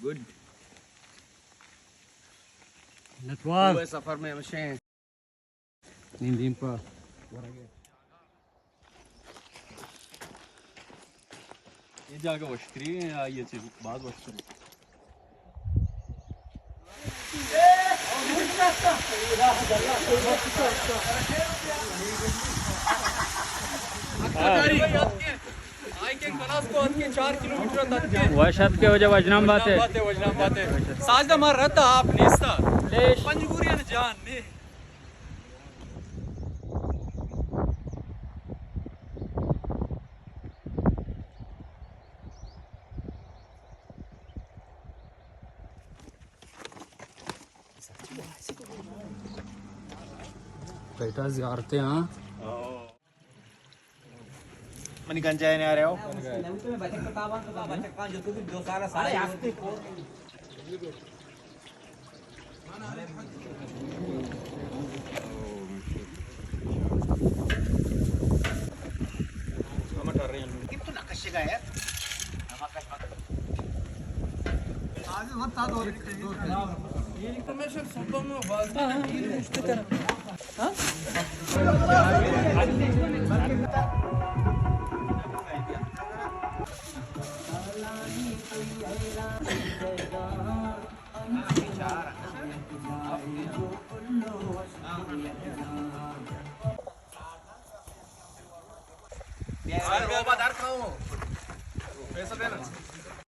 گڈ۔ لٹوار۔ سفر میں ہمیشہ ہیں۔ نیم دیم پا۔ یہ جاگہ وشتری ہے یا یہ چیز باز وشتری؟ وش اتکے وجہ وژنام باتے۔ ساجدہ مار رد آپ نیستا۔ پنجگوریان جان نے۔ بیٹا زیارتیں ہاں۔ منی گنجائے نے آ رہے ہو۔